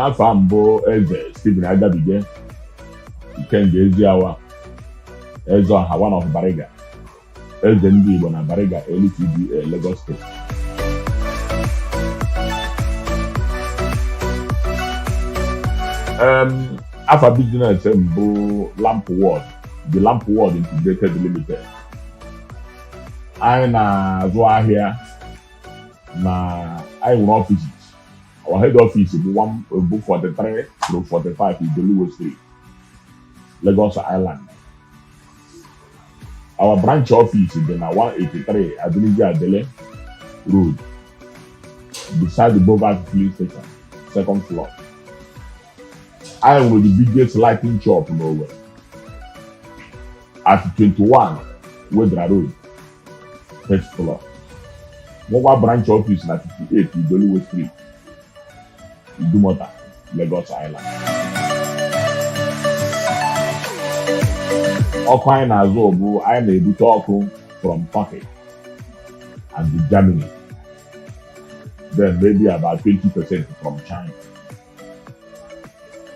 Afa m bụ Eze Stephen Agabige Ikenga Eziawa, Eze Ọha one of Bariga, Eze ndị Igbo na Bariga LCDA, Lagos State. Afa business m bụ Lamp World, the Lamp World Integrated Limited. Anyị na-azụ ahịa na anyị nwere offices. Our head office bụ one bụ 43 through 45 Idoluwo Street, Lagos Island. Our branch office dị na 183 Adeniji Adele Road, beside the Bovas Filling Station, second floor. Anyị nwere the biggest lighting shop n'Owerri at 21 Wedra Road, first floor. Nwekwa branch office na 58 Idoluwo Street, Idumota, Lagos Island. Ọkụ anyị na-azụ bụ anyị na-ebute ọkụ from Turkey and Germany, then maybe about 20% from China.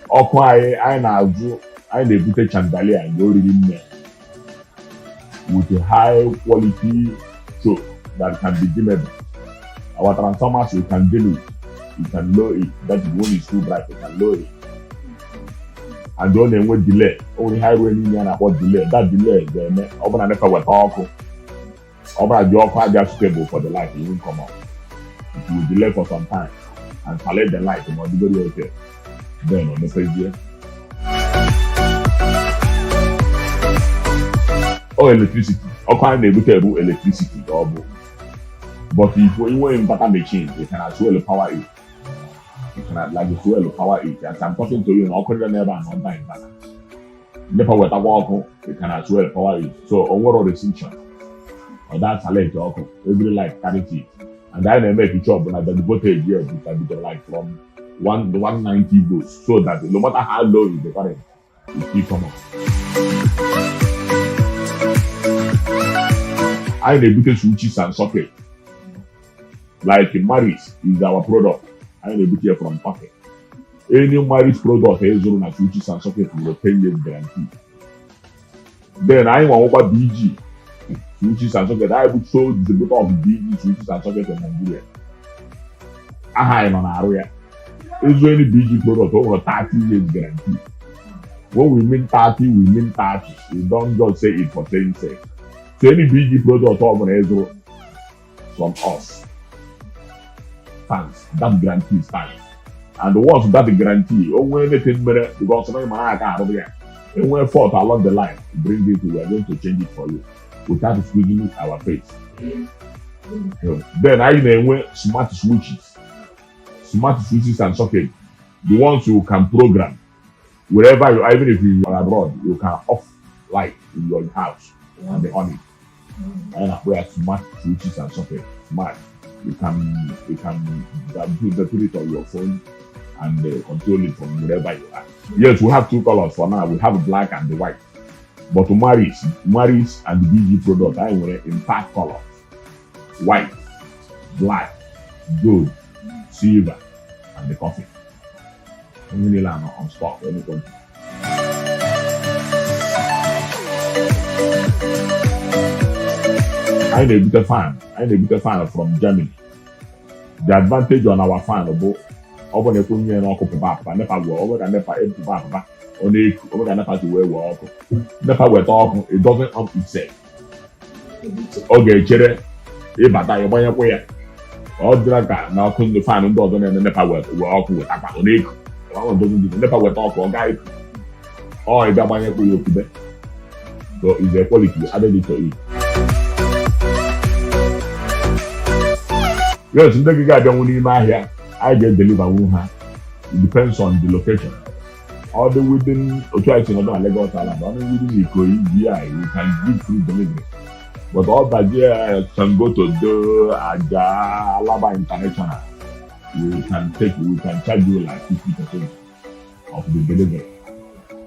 Ọkụ anyị na-azụ, anyị na-ebute chandelier nke oriri nne with a high quality choke that can be dimmable. Our transformers, you can dim it, you can lower it. That is, when it's too bright, you can lower it. And ọ na-enwe delay. O nwere ihe anyị ruo n'ime ya na-akpọ delay. That delay ga-eme ọ bụrụ na NEPA weta ọkụ, ọ bụrụ na dị ọkụ adịghị suitable for the light, it won't come up. It will delay for some time and select the light ma ọ dịgoro okay. Then ọ mepezie. Ọ electricity, ọkụ anyị na-ebute bụ electricity ka ọ bụ. But if you nwee inverter machine, you can as well power it. You can like as well power it. As I'm talking to you, na ọkụ dị n'ebe a na ọnda inverter. NEPA wetakwa ọkụ, you can as well power it. So o nwere restriction. Ọ da select ọkụ, every light carries it. And anyị na-eme picture bụ na the voltage here is like from 190 volts, so that no matter how low is the current, it still come up. Anyị na-ebute switches and socket. Like Maris is our product. Anyị na-ebute ya from Turkey. Any Maris product e zụrụ na switches and socket nwere 10 years guarantee. Then anyị nwanwekwa BG switches and socket. Anyị bụ sole distributor of BG switches and socket in Nigeria. Aha anyị nọ na-arụ ya. Ịzụ any BG product, o nwere 30 years guarantee. When we mean 30, we mean 30. We don't just say it for saying sake. So any BG product ọ bụla ịzụrụ from us stands. That guarantee stands. And once that guarantee, o nwee anything mere, because na ịmara aka arụ ya, enwee fault along the line, bring it, we are going to change it for you without squeezing our face. Then anyị na-enwe smart switches, smart switches and socket, the ones you can program wherever you are. Even if you are abroad, you can off light in your house and be on it. Anyị na-akpọ ya smart switches and socket. Smart, you can put it on your phone and control it from wherever you are. Yes, we have two colors for now. We have black and the white. But Maris and the BG product, anyị nwere in five colors: white, black, gold, silver, and the coffee. Ihe niile anọ on stock any quantity. Anyị na-ebute fan. Anyị na-ebute fan from Germany. The advantage on our fan bụ ọ bụ na ekwunye ya n'ọkụ pụba apụba, NEPA gwọ, ọ bụ ka NEPA epụba apụba, ọ na-eku. Ọ bụ ka NEPA si wee wee ọkụ, NEPA weta ọkụ, it doesn't on itself. Ọ ga-echere ịbata ịgbanyekwa ya. Ọ dịra ka na ọkụ ndị fan ndị ọzọ na-eme, NEPA wee ọkụ wetakwa, ọ na-eku. Ọ doesn't do. NEPA weta ọkụ, ọ gaa eku, ọ ịbịa gbanyekwa ya, okube. So is a quality added it to it. Yes, ndị gị ga-abịanwu n'ime ahịa, anyị ga-edeliver ha. It depends on the location. Ọ dị within otu anyị si nọdụ na Lagos Island, ọ dị within Ikoyi VI, we can give free delivery. But ọ bazie Sango to do Aja Alaba International, we can charge you like 50% of the delivery,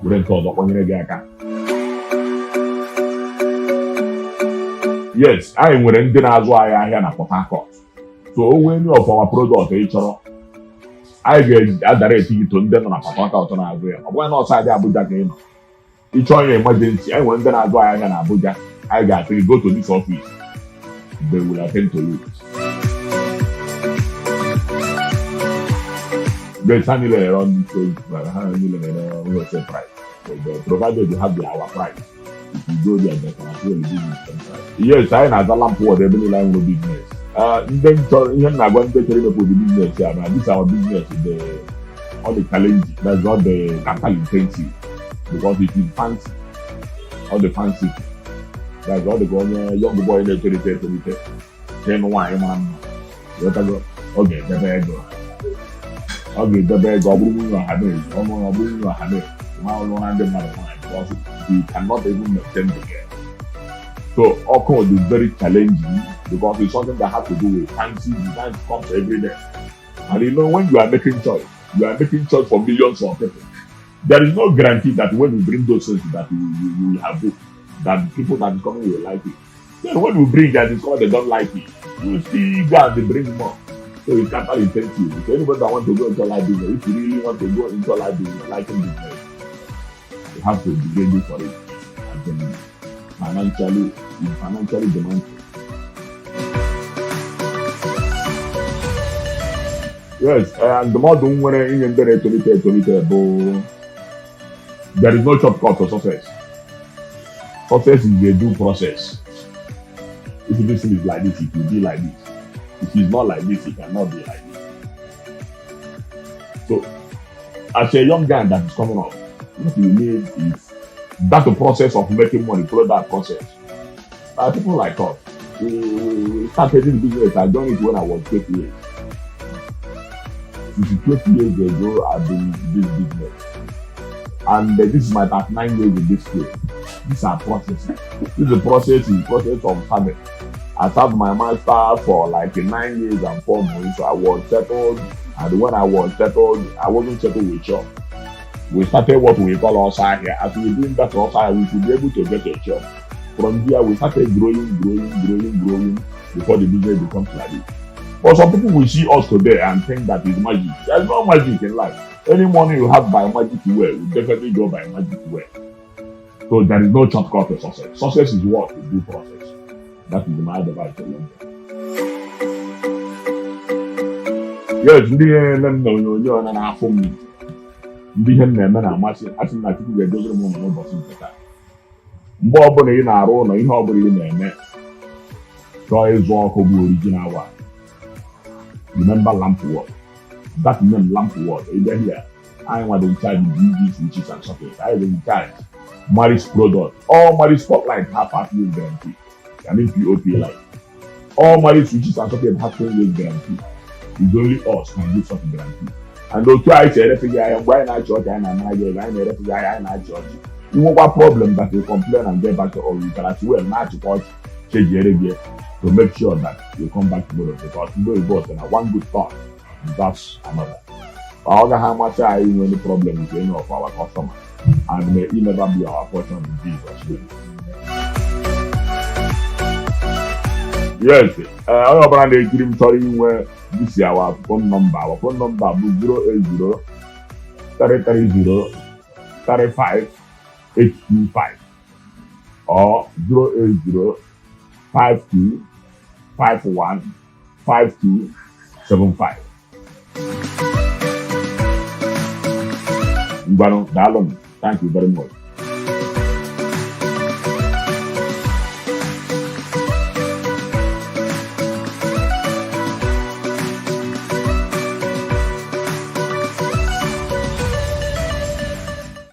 were nke ọzọ kwanyere gị aka. Yes, anyị nwere ndị na-azụ anyị ahịa na Port Harcourt. So o nwee any of our product ị chọrọ Anyị ga-adara eti gị to ndị nọ na Port Harcourt na-azụ ya. Ọ bụghị na ọsọ adị Abuja ka ị nọ, ịchọ onye emergency, anyị nwere ndị na-azụ ahịa na Abuja. Anyị ga-atụ gị, go to this office, they will attend to you. But ha niile na-ere on ha niile na-ere wholesale price. But provided you have the our price, if you go there, they can actually give you some price. Yes, anyị na-aza Lamp World ebe niile anyị nwere business. Ndị chọrọ ihe m na-agwa ndị chọrọ imepe ụdị business ya na this our business, the all the challenge, that's all the capital intensive, because it is fancy, all the fancy, that's all the onye young boy na-etolite etolite ịnụ nwaanyị mara mma. Ghọtago? Ọ ga-edebe ego, ọ ga-edebe ego. Ọ bụrụ nwunye ọha na-ezi ọnụ, ọ bụrụ nwunye ọha na-ezi ma ọlụ na ndị mmadụ nwaanyị, because he cannot even maintain the girl. So ọkụ is very challenging because it's something that has to do with fancy designs, comes every day. And you know, when you are making choice, you are making choice for millions of people. There is no guarantee that when you bring those things that you will have it, that people that is coming will like it. Then when you bring and discover they don't like it, you still go and they bring more. So it's capital intensive. If anybody that want to go into light business, if you really want to go into light business, lighting business, you have to be ready for it. And then financially, it's financially demanding. Yes, ndụmọdụ m nwere inye ndị na-etolite etolite bụ, there is no shortcut to success. Success is a due process. If this thing is like this, it will be like this. If it's not like this, it cannot be like this. So, as a young guy that is coming up, what you need is that the process of making money, follow that process. People like us, we started this business. I joined it when I was 12 years. Since 12 years ago, I've been in this business. And this is my 39 years in this field. These are processes. This is a process, is process of serving. I served my master for like 9 years and 4 months. So I was settled. And when I was settled, I wasn't settled with shop. We started what we call ọsọ here. As we were doing that ọsọ, we should be able to get a job. From there, we started growing, growing, growing, growing before the business becomes like this. But some people will see us today and think that it's magic. There's no magic in life. Any money you have by magic way will definitely go by magic way. So there is no shortcut to success. Success is what? A due process. That is my advice to young people. Yes, ndị na-eme m na onyonyo na na-afụ m, ndị ihe m na-eme na-amasị, asị m na Chukwu ga-edoziri m ụlọ n'ụbọchị nke taa. Mgbe ọbụla ị na-arụ ụlọ, ihe ọbụla ị na-eme, chọọ ịzụ ọkụ bụ original one. Remember Lamp World. That name, Lamp World. Ị bịa here, anyị nwa dị in charge BG switches and sockets. Anyị dị in charge Maris product. All Maris spotlight have 5 years guarantee. I mean POP light. All Maris switches and sockets have 10 years guarantee. It's only us can give such guarantee. And otu anyị si erefe gị ahịa, mgbe anyị na-achị ọchị, anyị na-anara gị ego, anyị na-erefe gị ahịa, anyị na-achị ọchị. Inwekwa problem that you complain and get back to or you can as well na-achịkwa ọchị chejiere gị to make sure that you come back tomorrow, because ndị oyibo sị na one good turn deserves another. Ọ gaghị amasị anyị inwe any problem with any of our customers, and may it never be our portion in Jesus' name. Yes, onye ọbụla na-ekiri m chọrọ inwe this our phone number. Our phone number bụ 080 330 35 825 or 080 52 51 52 75. Ngwanụ, daalụ m. Thank you very much.